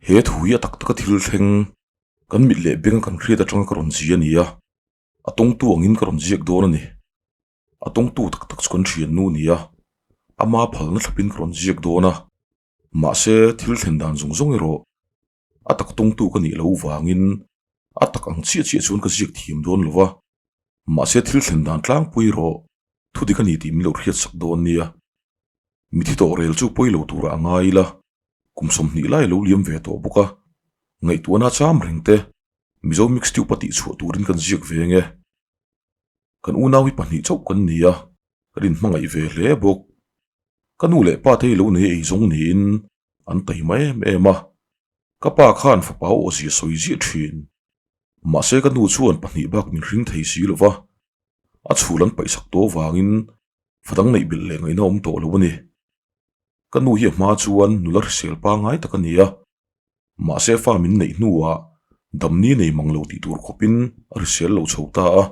He thu hi a tak taka thil thleng kan mit leh beng kan hriat atanga ka rawn zi a ni a, a tawngtu angin ka rawn ziak dawn a ni. A tawngtu tak tak chu kan thiannu a ni a, ama phalna thlapin ka rawn ziak dawn a, mahse thil thlen dan zawng zawng erawh a tak tawngtu ka nih loh vangin a tak ang chiah chiah chuan ka ziak thiam dawn lo va, mahse thil thlen dan tlangpui erawh thu dik a ni tih min lo hriatsak dawn nia. Mithi tawh rel chu pawi lo turah a ngai ila, kum 20 lai a lo liam ve tawh bawk a, ngaihtuahna cham reng te Mizo Mix Tube a tihchhuah turin kan ziak ve nge. Kan unau hi pahnih chauh kan ni a, kan inhmangaih ve hle bawk. Ka nu leh pa te hi lo nei ei zawng niin an taima em em a, ka pa khan fapa aw zia sawi ziah thin. Mahse ka nu chuan pahnih bak min hring thei si lo va, a chhul an paihsak tawh vangin fa dang neih belh leh ngaihna awm tawh lo a ni. Ka nu hi a hma chuan nula hrisel pangngai tak a ni a, mahse fa min neih hnuah damni nei mang lo tih tur khawpin a hrisel lo chho ta a,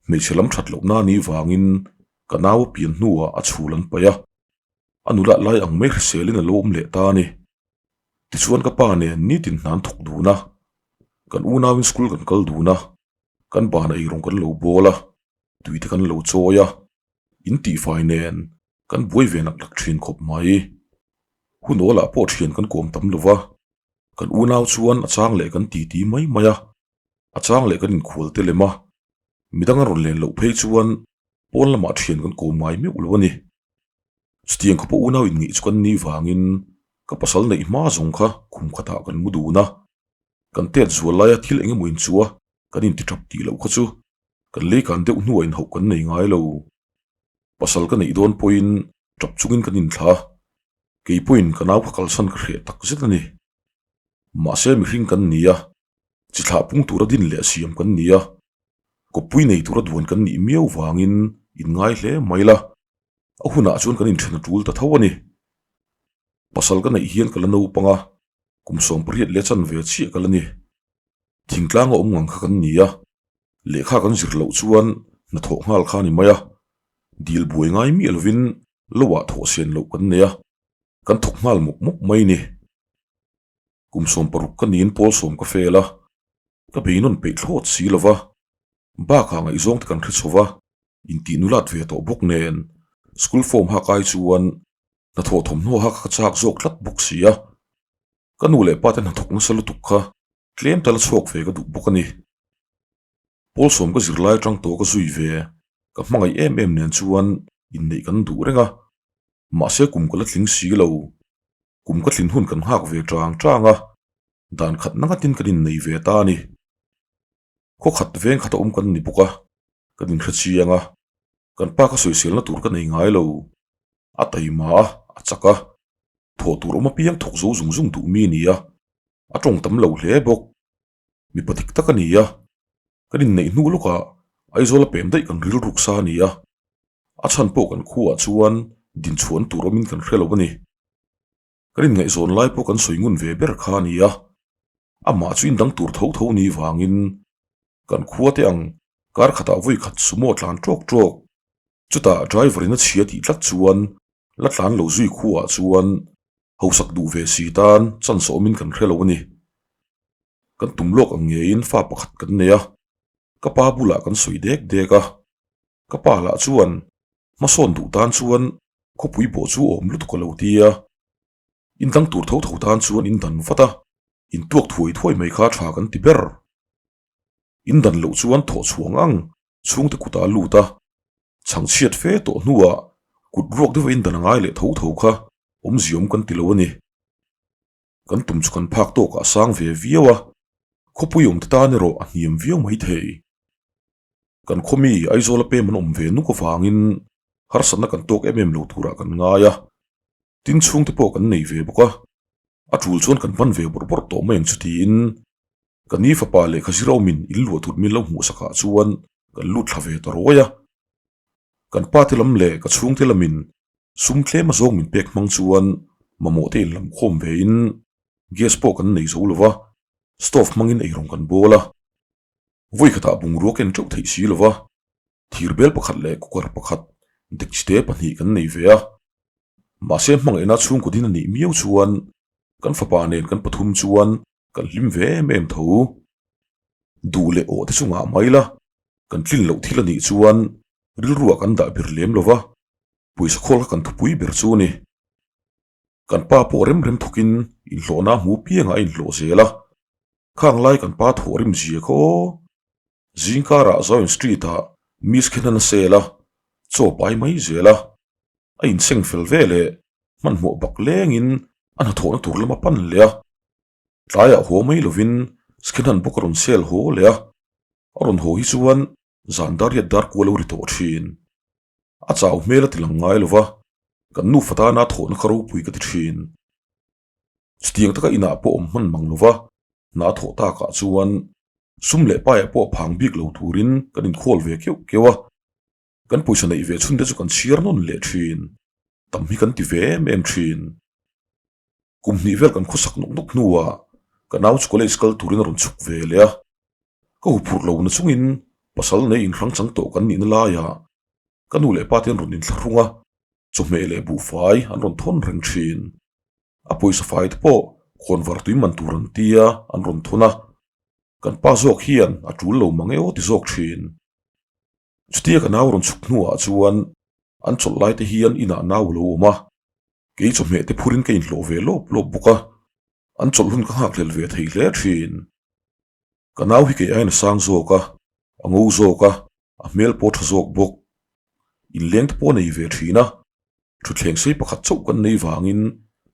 hmeichhe lam that lohna a nih vangin ka nau a pian hnuah a chhul an paih a, a nula lai ang mai hriselin a lo awm leh ta a ni. Tichuan ka pa nen nitin hna an thawk dun a, kan unauin school kan kal dun a, kan ban eirawng kan lo bawl a, tui te kan lo chawi a, in tihfai nen kan buai ve nak nak thin khawp mai. Hun awlah pawh thian kan kawm tam lo va, kan unau chuan a chang leh kan titi mai mai a, a chang leh kan inkhual te lem a, midang a rawn len loh phei chuan pawn lamah thian kan kawm ngai meuh lo a ni. Chutiang khawpa unau inngeih chu kan nih vangin ka pasal neih hma zawng kha khum khatah kan mu dun a, kan tet zual laia thil eng emaw inchuh a kan inti tap tih loh kha chu kan leikan deuh hnuah inhauh kan nei ngai lo. Pasal ka neih dawn pawhin tap chungin kan inthla a, kei pawhin ka nau kha kalsan ka hreh tak zet a ni. Mahse mihring kan ni a, chi thlah pung tura din leh siam kan ni a, kawppui nei tura duan kan nih miau vangin inngai hle mai la, a hunah chuan kan inthen a tul ta tho a ni. Pasal ka neih hian ka la naupang a, kum 18 leh chanve chiah ka la ni. Thingtlang a awm ngang kha kan ni a, lehkha kan zir loh chuan hnathawh nghal kha a ni mai a, dil buai ngai miah lovin lo ah thawh sian loh kan nei a, kan thawk nghal mawp mawp mai ni. Kum 60 ka niin pawl sawm ka fel a, ka beinawn peih thlawt si lo va, bakah ngaihzawng te kan hre chho va, intih nulat ve tawh bawk nen school form hak ai chuan hnathawh thawmhnaw hak ka chak zawk tlat bawk si a, ka nu leh pa te hnathawk nasa lutuk kha tlem tala chhuak ve ka duh bawk a ni. Pawl sawm ka zirlai atang tawh ka zui ve, ka hmangaih em em nen chuan inneih kan duh reng a, mahse kum ka la tling si lo, kum ka tlin hun kan nghak ve tang tang a, dan khat na ngatin kan innei ve ta a ni. Khaw khat veng khat a awm kan ni bawk a, kan inhre chiang a, kan pa ka sawiselna tur ka nei ngai lo, a taima a, a chak a, thawh tur awm apiang thawk zo zung zung duh mi a ni a, a tawng tam lo hle bawk. Mipa dik tak a ni a, kan inneih hnu lawkah Aizawl a pem daih kan rilruk sa a ni a, a chhan pawh kan khuaah chuan dinchhuan tur awmin kan hre lo a ni. Kan inngaihzawn lai pawh kan sawi ngun ve ber kha a ni a, amah chu indang tur tho tho ni vangin kan khua te ang kar khatah vawi khat sumo tlan tawk tawk, chutah driver in a chhia tih tlat chuan la tlan lo zui khuaah chuan hausak duh ve si tan chance awmin kan hre lo a ni. Kan tum lawk ang ngeiin fa pakhat kan nei a, ka pa bulah kan sawi dek dek a, ka pa lah chuan hmasawn duh tan chuan khawpui pawh chu awm lutuk a lo ti a, in dang tur tho tho tan chuan in dan vat a, in tuak thuai thuai mai kha tha kan ti ber. In dan loh chuan thawh chhuang ang chhungte kutah a lut a, chhangchhiat fe tawh hnuah kut ruak deuha in dan a ngai leh tho tho kha awmziawm kan ti lo a ni. Kan tum chu kan phak tawkah a sang ve viau a, khawpui awmte tan erawh a hniam viau mai thei. Kan khawmi Aizawla pem an awm ve nuk avangin harsatna kan tawk em em lo turah kan ngai a, tin chhungte pawh kan nei ve bawk a, a tul chuan kan hman ve bawrh bawrh tawh mai ang chu tiin ka ni fapa lehkha ziraumin in luah tur min lo hmuh sakah chuan kan lut thla ve ta ruai a. Kan pa te lam leh ka chhungte lamin sum tlem a zawng min pek hmang chuan mamawh te in lam khawm ve in gas pawh kan nei zo lo va, stove hmangin eirawng kan bawl a. Vawi khatah bungrua ken teuh theih si lo va, thir bel pakhat leh cooker pakhat dekchite pahnih kan nei ve a. Mahse hmangaihna chhungkaw din a nih miau chuan. Kan fapa nen kan pathum chuan kan hlim ve em em tho. Duh leh awh te chu ngah mai la, kan tlin loh thil a nih chuan rilruah kan dah ber lem lo va, pawisa khawl kha kan thupui ber chu a ni. Kan pa pawh rem rem thawkin inhlawhna a hmu piangah a inhlawh zel a, khang lai kan pa thawh rim zia kha aw. Zingkarah Zion Street-ah Miss Khenan a sel a, chaw pai mai zel a, a inseng fel ve leh hmanhmawh bak lengin a hnathawhna tur lam a pan leh a, tlaiah haw mai lovin Skhenan bawk a rawn sel haw leh a, a rawn haw hi chuan zan dar riat dar kual a ri tawh thin. A chau hmel a ti lang ngai lova, kan nufa tana thawhna kha ropui ka ti thin. Chutiang taka inah pawh awm hman mang lova, hna thawh takah chuan sum leh paiah pawh phang bik lo turin kan inkhawl ve keuh keuh a. Kan pawisa neih ve chhun te chu kan chhiar nawn leh thin, tam hi kan ti ve em em thin. Kum hnih vel kan khawsak nawk nawk hnuah ka nau chu college kal turin a rawn chhuk ve leh a, ka huphurh lo na chungin pasal nei inhrang chang tawh kan nihna laiah ka nu leh pa te an rawn inthlahrung a, chawhmeh leh buhfai an rawn thawn reng thin. A pawisa fai te pawh khawnvar tui man tur an tia an rawn thawn a, kan pa zawk hian a tul lo mang e aw ti zawk thin. Chutia ka nau rawn chhuk hnuah chuan an chawlh lai te hian inah nau a lo awm a, kei chawhmeh te phurin ka inhlawh ve lawp lawp bawk a, an chawlh hun ka nghakhlel ve thei hle thin. Ka nau hi kei aiin a sang zawk a, a ngo zawk a, a hmel pawh tha zawk bawk. Inleng te pawh a nei ve thin a, thutthleng sei pakhat chauh kan nei vangin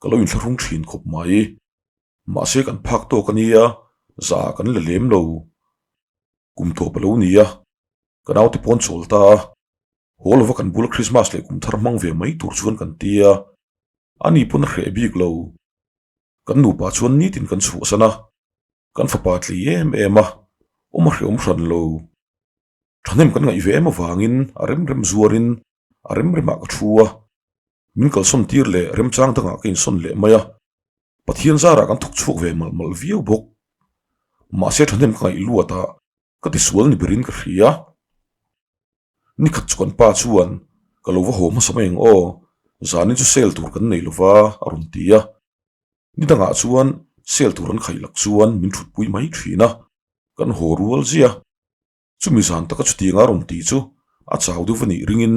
ka lo inthlahrung thin khawp mai. Mahse kan phak tawk a nia, za kan la lem lo. Kum tawp a lo ni a, ka naute pawn chawl ta a, haw lova kan bula Christmas leh kum thar hmang ve mai tur chuan kan ti a, ani pawn a hreh bik lo. Kan nupa chuan nitin kan chhuahsan a, kan fapa tlei em em a, awm a hrehawm hran lo. Thahnem kan ngaih ve em avangin a rem rem zuarin a rem remah ka thu a, min kalsawn tir leh remchang dangah ka insawn leh mai a, Pathian zarah kan thawk chhuak ve malh malh viau bawk. Mahse thahnem ka ngaih luat a, ka tisual ni berin ka hria. Nikhat chu kan pa chuan, Ka lo va haw hmasa mai ang aw, zanin chu sel tur kan nei lova a rawn ti a. Ni dangah chuan sel tur an khaih lak chuan min thutpui mai thin a, kan haw rual zia. Chumi zan taka chutianga rawn ti chu a chau deuh va nih ringin,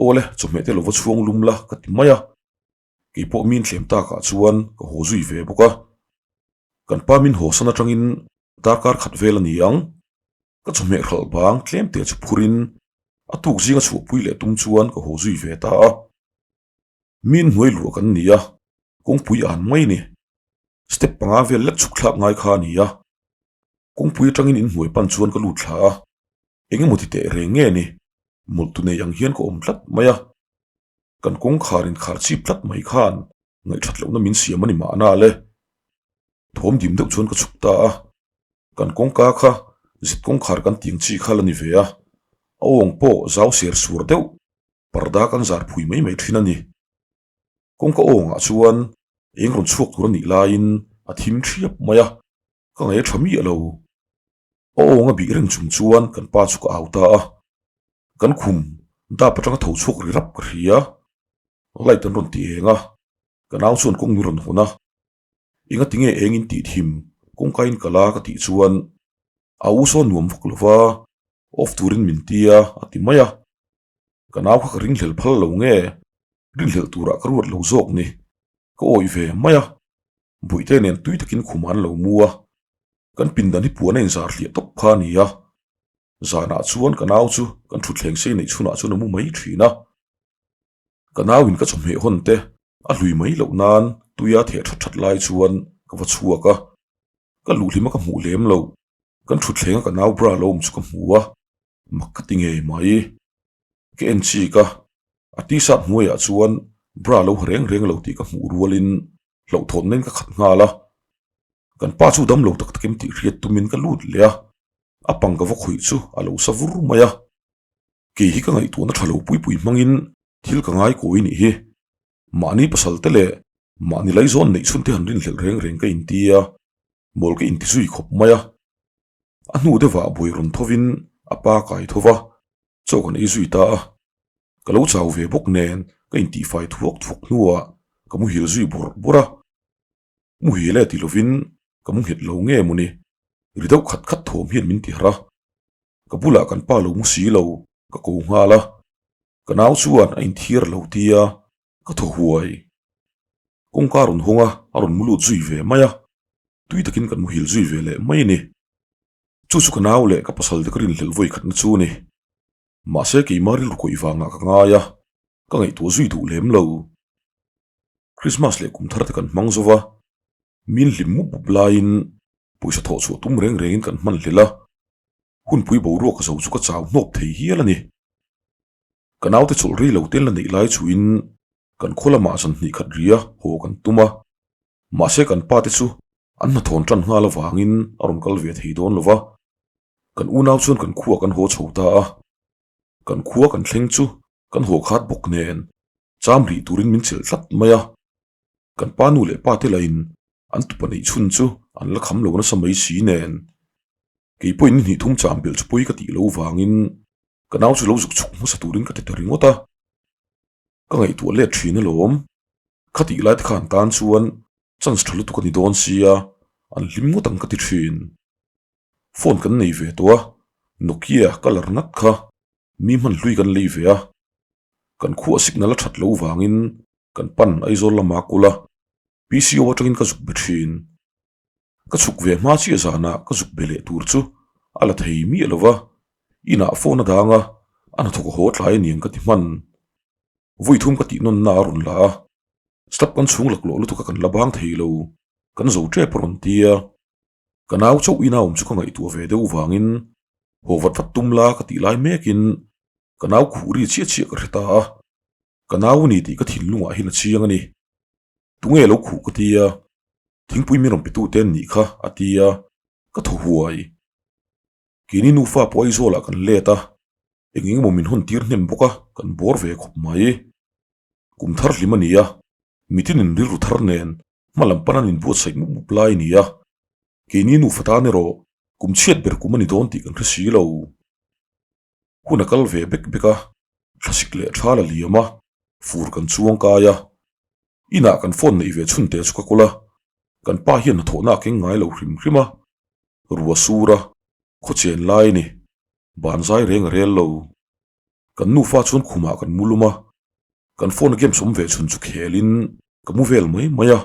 Aw le, chawhmeh te lo va chhuang lum la ka ti mai a. Kei pawh min thlem takah chuan ka haw zui ve bawk a. Kan pa min haw san atangin darkar khat vel a ni ang. Ka chawhmeh hralh bang tlem te chu phurin a tuk zinga chhuahpui leh tum chuan ka haw zui ve ta a. Min hnuai luah kan ni a, kawngpui an mai ni. Step panga vel lek chhuk thlak ngai kha a ni a. Kawngpui atangin inhnuai pan chuan ka lut thla a. Engemaw ti teh reng nge ni? Mawlhtu nei ang hian ka awm tlat mai a. Kan kawngkhar inkhar chip tlat mai khan ngaihthat lohna min siam a ni mahna le. Thawm dim deuh chuan ka chhuk ta a, kan kawngka kha zit kawngkhar kan tiang chi kha la ni ve a, a awng pawh zau ser suar deuh parda kan zar phui mai mai thin a ni. Kawngka awngah chuan eng rawn chhuak tur a nih laiin a thim thiap mai a, ka ngaih a tha miah lo. A awng a bih reng chung chuan kan pa chu ka au ta a, Kan khum dap atanga tho chhuak ri rap ka hria. Light an rawn ti eng a, ka nau chuan kawng min rawn hawn a. Enga tinge eng in tih thim kawngka in kal a ka tih chuan a u saw nuam vak lova off turin min ti a a ti mai a. Ka nau kha ka ringhlel phal lo nge rinhlelh turah ka ruat lo zawk ni ka awih ve mai a. Bawihte nen tui takin khum an lo mu a, kan pindan hi puan a inzar hliah tawp kha a ni a. Zanah chuan ka nau chu kan thutthleng sei neih chhunah chuan a mu mai thin a. Ka nauin ka chawhmeh hawn te a hlui mai loh nan tuia theh that that lai chuan ka va chhuak a. Ka luhhlima ka hmuh lem lo. Kan thutthleng a ka nau bra lo awm chu ka hmu a, mak ka ti ngei mai. Ka en chik a, a t-shirt hnuaiah chuan bra lo ha reng reng lo tih ka hmuh rualin hlauhthawnna in ka khat nghal a. Kan pa chu dam lo tak takin tih hriat tumin ka lut leh a. A pang ka va khawih chu a lo sa vur mai a, kei hi ka ngaihtuahna tha lo pui pui hmangin thil ka ngai kawi nih hi. Mahni pasal te leh mahni laizawn neih chhun te han rinhlelh reng reng ka inti a, mawl ka inti zui khawp mai a. A hnu deuhah buai rawn thovin a pa kai tho va, chaw kan ei zui ta a. Ka lo chau ve bawk nen ka intihfai thuak thuak hnuah ka muhil zui bawrh bawrh a. Muhil e ti lovin ka mu nghet lo nge mawni, ri deuh khat khat thawm hian min ti harh a. Ka bulah kan pa lo mu si lo, ka ko nghal a. Ka nau chuan a inthiar lo tia ka thaw huai. Kawngka a rawn hawng a, a rawn mu lut zui ve mai a. Tui takin kan muhil zui ve leh mai a ni. Chu chu ka nau leh ka pasal te ka rinhlelh vawi khatna chu a ni. Mahse keimah rilru kawih vangah ka ngai a, ka ngaihtuah zui duh lem lo. Christmas leh kum thar te kan hmang zo va, min hlim mup mup laiin pawisa thawh chhuah tum reng rengin kan hman hlel a, hunpui boruak zo chu ka chau hnawp thei hial a ni. Ka naute chawlh rei lo tel la neih lai chuin kan khaw lamah zan hnih khat ria haw kan tum a, mahse kan pa te chu an hnathawn tan nghal avangin a rawn kal ve thei dawn lo va, kan unau chuan kan khuaa kan haw chho ta a, kan khua kan thleng chu kan haw khat bawk nen cham rih turin min chelh tlat mai a, kan pa nu leh pa te lahin an tupa neih chhun chu an la kham lo nasa mai si nen kei pawhin ni hnih thum cham belh chu pawi ka tih lo vangin ka nau chu lo zuk chhuk hmasa turin ka ti ta ringawt a, ka ngaihtuah let thin alawm, khatih lai te khan tan chuan chance tha lutuk a ni dawn sia an hlim ngawt ang ka ti thin. Phone kan nei ve tawh a, Nokia colour ngat kha mi hman hlui kan lei ve a, kan khuah signal a that lo vangin kan pan Aizawl lama kul a, PCO atangin ka zuk be thin. Ka chhuk ve hma chiah zanah ka zuk be leh tur chu a la thei miah lo va, inah phone a dang a, a hnathawk a haw tlai aniang ka ti hman. Vawi thum ka tih nawnna a rawn la a, step kan chhung laklawh lutuk a kan la bang thei lo, kan zo tep a rawn ti a. Ka nau chauh ina awm chu ka ngaihtuah ve deuh vangin haw vat vat tum la ka tih lai mekin ka nau khuh ri chiah chiah ka hre ta a, ka nau a ni tih ka thinlungah hian a chiang a ni. Tunge lo khuh ka ti a, thingpui min rawn pe tute an nih kha a ti a, ka thaw huai. Keini nufa pawh Aizawlah kan let a, eng eng emaw min hawn tir hnem bawk a, kan bawr ve khawp mai. Kum thar hlim a ni a, mitinin rilru thar nen hma lam pan an inbuatsaih mup mup lai a ni a, keini nufa tan erawh kum chhiat ber kum a ni dawn tih kan hre si lo. Hun a kal ve bek bek a, thlasik leh thal a liam a, fur kan chuang kai a. Inah kan phone neih ve chhun te chu ka kawl a, kan pa hian hnathawhna a keng ngai lo hrim hrim a, rua sur a, khaw chen lai a ni, ban zai reng a rel lo. Kan nufa chuan khumah kan mu lum a, kan phone a games awm ve chhun chu khelin ka mu vel mai mai a,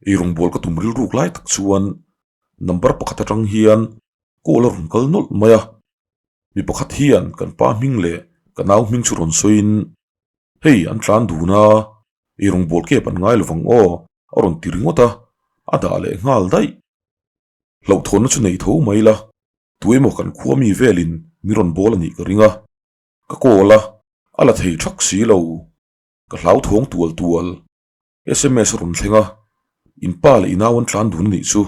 eirawngbawl ka tum rilruk lai tak chuan number pakhat atang hian call a rawn kal nawlh mai a, mi pakhat hian kan pa hming leh ka nau hming chu rawn sawiin hei an tlan dun a, eirawngbawl kep an ngai lovang aw a rawn ti ringawt a, a dah leh nghal daih. Hlauhthawnna chu nei tho mai la, tuemaw kan khua mi velin mi rawn bawl a nih ka ring a, ka call a, a la thei thak si lo. Ka hlauthawng tual tual. Sms a rawn thleng a, in pa leh i nau an tlan dun a nih chu.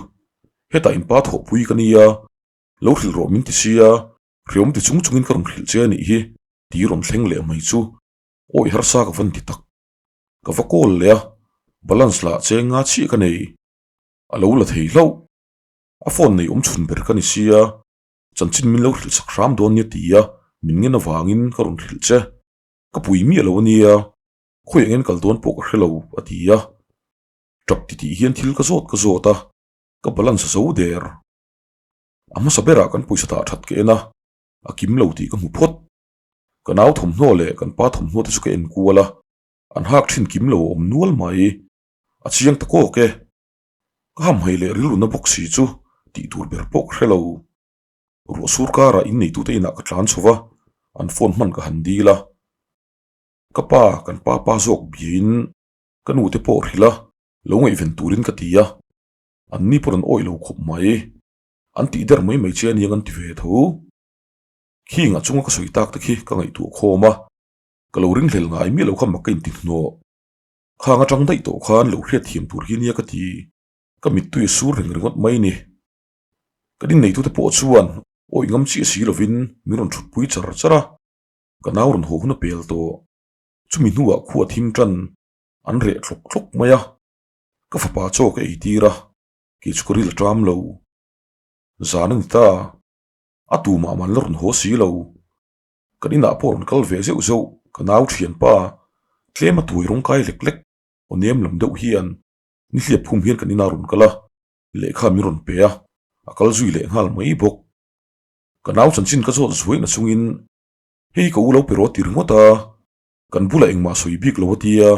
Hetah in pa thawhpui ka nia, lo hrilh rawh min ti sia, hreawm ti chung chungin ka rawn hrilh che a nih hi tih rawn thleng leh mai chu awi harsa ka van ti tak. Ka va call leh a, balance lah cheng nga chiah ka nei. A lo la thei hlauh. A phone nei awm chhun ber ka ni sia, chanchin min lo hrilh sak hram dawn nia tia min ngen avangin ka rawn hrilh che. Ka pui miah lo a nia, khawi engin kal dawn pawh ka hre lo, a ti a. Tap titih hian thil ka zawt ka zawt a, ka balance a zo der. A hmasa berah kan pawisa dah that ka en a, a kim lo tih ka hmu phawt. Ka nau thawmhnaw leh kan pa thawmhnaw te chu ka en kual a, an hak thin kim lo a awm nual mai. A chiang ta kawk e. Ka hamhaih leh rilruna bawk si chu tih tur ber pawh ka hre lo. Ruah sur karah inneitute inah ka tlan chho va, an phone hman ka han dil a. Ka pa, kan pa pa zawk biain ka nute pawh hrilh a, lo ngaihven turin ka ti a. Anni pawh an awih lo khawp mai. An tih der mai mai che aniang an ti ve tho. Khing a chunga ka sawi tak te khi ka ngaihtuah khawm a, ka lo ringhlel ngai miah lo kha mak ka inti hnawh. Khang atang daih tawh khan lo hriatthiam tur hi nia ka ti. Ka mittui a sur reng ringawt mai ni. Kan inneitute pawh chuan awih ngam chiah si lovin min rawn thutpui char char a, ka nau rawn haw hun a pel tawh. Chumi hnuah khua thim tan an reh thlawk thlawk mai a, ka fapa chaw ka ei tir a, kei chu ka ril a ṭam lo. Zan a ni ta, a tumah man la rawn haw si lo. Kan inah pawh rawn kal ve zeuh zeuh ka nau ṭhianpa, tlem a tuai rawng kai lek lek, aw nem lam deuh hian. Nihliap phum hian kan inah rawn kal a, lehkha min rawn pe a, a kal zui leh nghal mai bawk. Ka nau chanchin ka zawt zuai na chungin, Hei ka u lo pe rawh a ti ringawt a, kan bulah engmah sawi bik lo a ti a.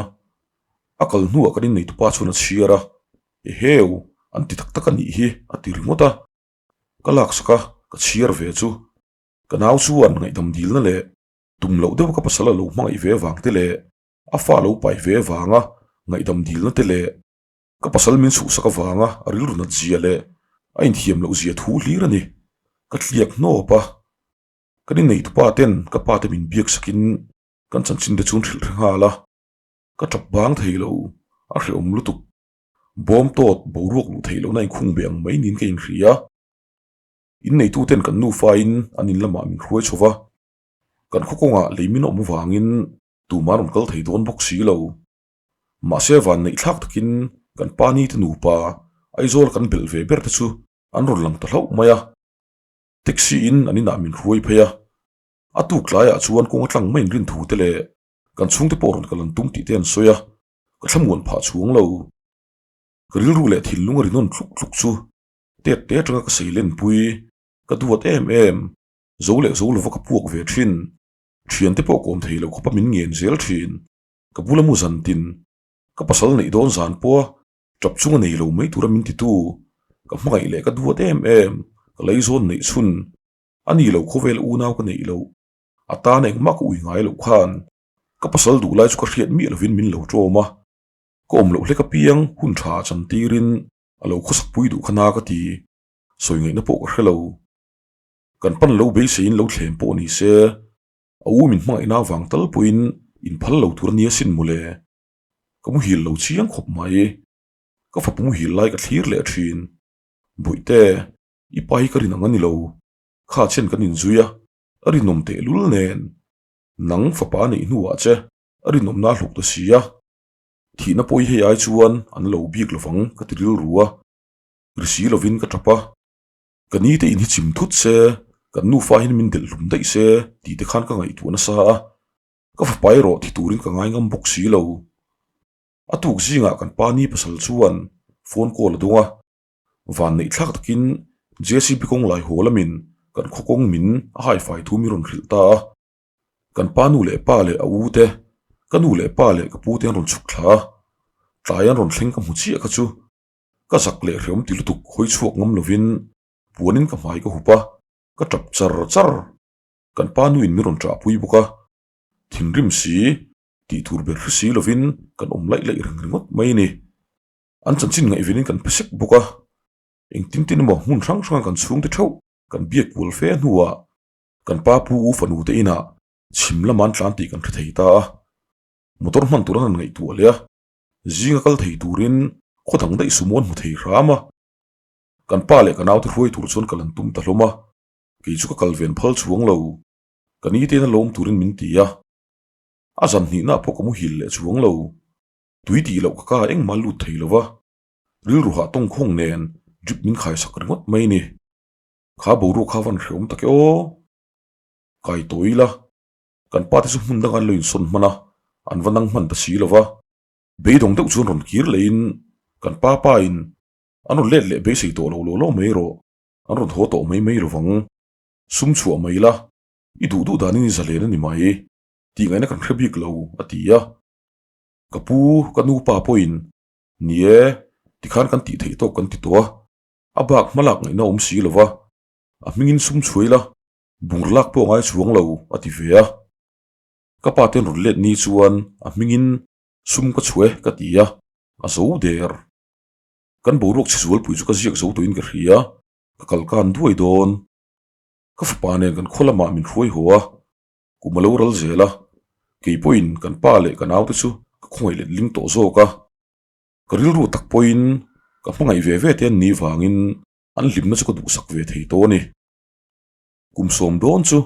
A kal hnuah kan inneitupa chuan a chhiar a, Eheu, an ti tak tak a nih hi a ti ringawt a. Ka laksak a, ka chhiar ve chu. Ka nau chuan ngaihdam dilna leh tum loh deuh ka pasal a lo hmangaih ve vang te leh a fa lo pai ve vanga ngaihdam dilna te leh ka pasal min chhuhsak avanga a rilru nat zia leh a inthiam loh zia thu hlir a ni. Ka tliak hnawp a, kan inneitupa ten ka pa te min biak sakin kan chanchin te chu an hrilh hre nghal a, ka tap bang thei lo, a hrehawm lutuk. Bawm tawt boruak luh theih lohna inkhung be ang mai niin ka inhria. Inneituten kan nufain an in lamah min hruai chho va, kan khaw kawngah lei min awm avangin tumah an rawn kal thei dawn bawk si lo. Mahse van neih thlak takin kan pa ni te nupa Aizawl kan belh ve ber te chu an rawn lang ta hlauh mai a. Taxi in an inah min hruai phei a, a tuk tlaiah chuan kawng atlang mai inrin thu te leh kan chhungte pawh rawn kal an tum tih te an sawi a, ka thlamuan phah chhuang lo. Ka rilru leh thinlung a ri nawn tluk tluk chu tet te atanga ka sei lenpui ka duat em em, zo leh zo lova ka puak ve thin. Thiante pawh kawm thei lo khawpa min ngen zel thin. Ka bula mu zan tin, ka pasal neih dawn zan pawha tap chunga nei lo mai tura min titu, ka hmangaih leh ka duat em em, ka leizawn neih chhun, a ni lo khawvel unau ka neih loh, a tan engmah ka ui ngai loh khan ka pasal duh lai chu ka hriat miah lovin min lo ṭawm a, ka awm loh hlek apiang hun ṭha chan tirin a lo khawsak pui duh kha na ka ti, sawi ngaihna pawh ka hre lo. Kan pan lo beiseiin lo thlem pawh ni se, a u min hmangaihna avang tal pawhin inphal lo tur a nia sin mawle. Ka muhil lo chiang khawp mai. Ka fapa muhil lai ka thlir leh thin. Bawihte, i pa hi ka rin ang a ni lo. Kha chen kan inzui a, a rinawm tehlul nen. Nang fapa a neih hnuah che a rinawmna a hlawk ta si a. Thihna pawh hi hei ai chuan an lo bik lovang ka ti rilru a. Ri si lovin ka tap a. Ka ni te in hi chim thut se, kan nufa hian min delh hlum daih se tih te khan ka ngaihtuah nasa a, ka fapa erawh thi turin ka ngai ngam bawk si lo. A tuk zingah kan pa ni pasal chuan phone call a dawng a, van neih thlak takin JCB kawng lai haw lamin kan khaw kawng min a haifai thu min rawn hrilh ta a. Kan pa nu leh pa leh a u te, ka nu leh pa leh ka pu te an rawn chhuk thla a, tlai an rawn thleng ka hmu chiah kha chu Ka zak leh hreawm ti lutuk hawi chhuak ngam lovin puanin ka hmai ka hup a, ka tap char char. Kan pa nuin min rawn ṭahpui bawk a, thinrim si, tih tur ber hre si lovin kan awm laih laih reng ringawt mai a ni. An chanchin ngaihvenin kan phe sek bawk a, engtin tin emaw hmun hrang hranga kan chhungte theuh kan biak kual fe hnuah kan pa pu u fanu te inah chhim lama an tlan tih kan hre thei ta a, motor hman tur an han ngaihtuah leh a. Zinga kal thei turin khaw dang daih sumo an hmu thei hram a, kan pa leh ka naute hruai tur chuan kal an tum ta hlawm a, kei chu ka kal ven phal chhuang lo, ka ni te'n a lawm turin min ti a, a zan hnihna pawh ka muhil leh chuang lo, tui tih loh ka ka engmah lut thei lo va, rilru hah tawngkhawng nen drip min khaisak ringawt mai ni, kha boruak kha van hreawm tak e aw, kai tawi ila. Kan pa te chu hmun danga an lo insawn hman a, an va nang hman ta si lo va. Beidawng deuh chuan rawn kir lehin kan pa pa in an rawn let leh beisei tawh lo law law mai rawh, an rawn haw tawh mai mai lovang. Sum chhuah mai la, i duh duh danin i zalen a ni mai, tih ngaihna kan hre bik lo, a ti a. Ka pu, ka nu pa pawhin, Ni e, tikhan kan tih theih tawk kan ti tawh a, a bak hmalak ngaihna awm si lo va, a hmingin sum chhuai la, Bungraw lak pawh ngai chuang lo a ti ve a. Ka pa ten rawn let ni chuan a hmingin sum ka chhuah e ka ti a, a zo der. Kan boruak chhe zualpui chu ka ziak zo tawhin ka hria, ka kal kan duai dawn. Ka fapa nen kan khaw lamah min hruai haw a, kum a lo ral zel a, kei pawhin kan pa leh ka naute chu ka khawngaih let ling tawh zawk a. Ka rilru tak pawhin ka hmangaih ve ve te an nih vangin an hlimna chu ka duhsak ve thei tawh a ni. Kum sawm dawn chu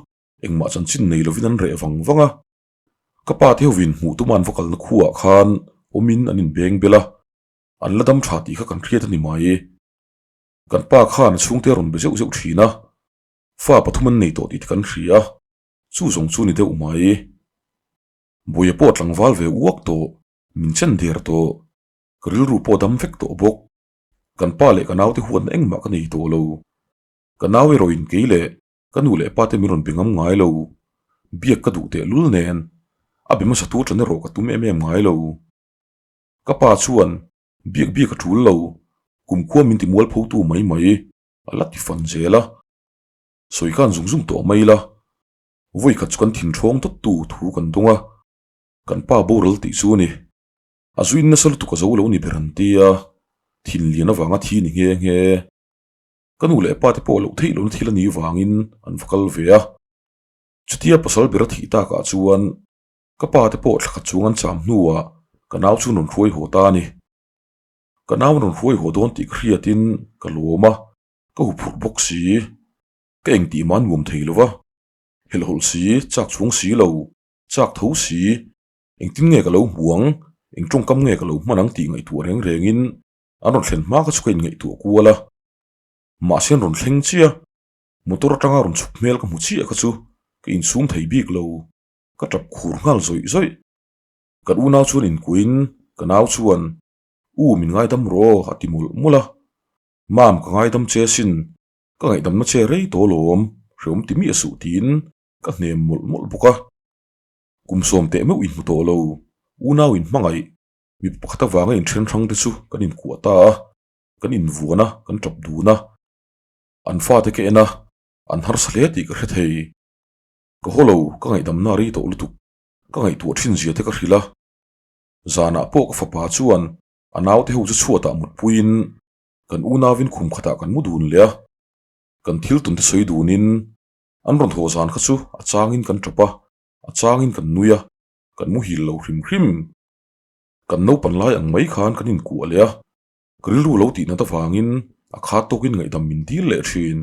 engmah chanchin nei lovin an reh vang vang a. Ka pa te hovin hmuh tuma an va kalna khuaah khan awmin an inbeng bel a, an la dam tha tih kha kan hriat a ni mai. Kan pa khan a chhungte a rawn be zeuh zeuh thin a, fa pathum an nei tawh tih te kan hria a, chu zawng chu ni deuh mai. Buaia pawh a tlangval ve uak tawh, min chen der tawh. Ka rilru pawh dam vek tawh bawk. Kan pa leh ka naute huatna engmah ka nei tawh lo. Ka nau erawhin kei leh ka nu leh pa te min rawn be ngam ngai lo. Biak ka duh tehlul nen a be hmasa tu ṭan erawh ka tum em em ngai lo. Ka pa chuan biak biak a ṭul lo, kumkhua min ti mualpho tu mai mai a la ti fan zel a. Sawi khan zung zung tawh mai la, vawi khat chu kan thin ṭhawng tawt tu thu kan dawng a, kan pa boral tih chu a ni. A zuin nasa lutuk a zo lo ni ber an ti a, thin lian avanga thi ni nghe nghe. Ka nu leh pa te pawh loh theih lohna thil a nih vangin an va kal ve a. Chutia pasal ber a thih takah chuan ka pa te pawh thlakhat chung an cham hnuah ka nau chu an rawn hruai haw ta a ni. Ka nau an rawn hruai haw dawn tih ka hriatin ka lawm a, ka huphurh bawk si. Ka engtih mah nuam thei lo va, helhhawlh si, chak chhung si lo, chak tho si, engtin nge ka lo hmu ang, eng tawngkam nge ka lo hman ang tih ngaihtuah reng rengin an rawn thlen hma kha chu ka inngaihtuah kual a. Mahse an rawn thleng chiah, motor atanga rawn chhuk hmel ka hmu chiah kha chu ka insum thei bik lo, ka tap khur nghal zawih zawih. Kan unau chuan inkuin ka nau chuan, U min ngaidam rawh a ti mawlh mawlh a. Mam ka ngaidam che sin, ka ngaihdamna che rei tawh alawm, hreawm ti miah suh tiin ka hnem mawlh mawlh bawk a. Kum sawm teh meuh inhmu tawh lo, unau inhmangaih, mi pakhat avanga inthen hrang te chu kan inkuah ta a, kan invuan a, kan tap dun a. An fate ka en a, an harsa hle tih ka hre thei. Ka haw lo, ka ngaihdamna rei tawh lutuk, ka ngaihtuah thin zia te ka hrilh a. Zanah pawh ka fapa chuan a naute ho chu chhuatah mutpuiin kan unauin khum khatah kan mu dun leh a, kan thil tun te sawi dunin an rawn haw zan kha chu a changin kan tap a, a changin kan nui a, kan muhil lo hrim hrim. Kan naupan lai ang mai khan kan inkuah leh a, ka rilru lo tih nat avangin a khat tawkin ngaihdam min dil leh thin.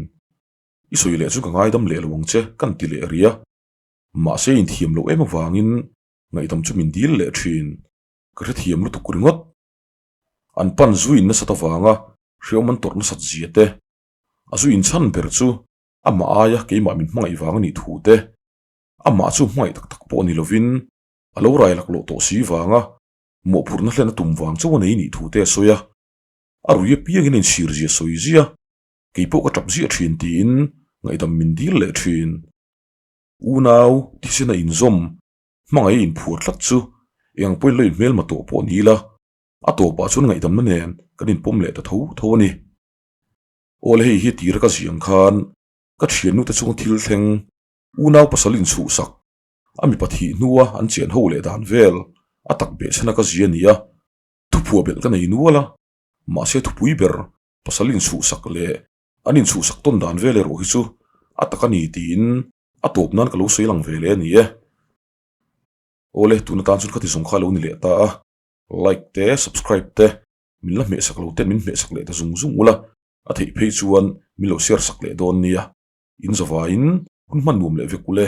I sawi leh chu ka ngaidam leh lo ang che kan ti leh rih a, mahse inthiam loh em avangin ngaihdam chu min dil leh thin. Ka hrethiam lutuk ringawt. An pan zui nasat avanga hreawm an tawrh nasat zia te, a zu inchhan ber chu amah aia keimah min hmangaih vang a nih thu te, amah chu hmangaih tak tak pawh ni lovin a lo rai laklawh tawh si vanga mawhphurhna hlen a tum vang chauh a nei nih thu te a sawi a. A rui apiangin a inchhir zia sawi zia, kei pawh ka tap ziah thin tiin ngaihdam min dil leh thin. Unau, thisen a inzawm, hmangaih a inphuar tlat chu eng ang pawhin lo inhmelma tawh pawh ni ila, a tawpah chuan ngaihdamna nen kan inpawm leh ta tho tho a ni. Awle hei hi tira ka ziang khan ka thiannute chunga thil thleng unau pasal inchhuhsak a mipa thih hnua an chian ho leh dan vel a tak beh chhana ka zia ni a, thuphuah belh ka nei nual a, mahse thupui ber pasal inchhuhsak leh an inchhuhsak tawn dan vel erawh hi chu a tak a ni tiin a tawp nan ka lo sawi lang ve leh a ni e. Awle, tun atan chuan khati zawng kha a lo ni leh ta a, like te, subscribe te, min la hmehsak lo ten min hmehsak leh ta zung zung ula, a theih phei chuan min lo share sak leh dawn nia. In zavaiin hun hman nuam leh vek ule.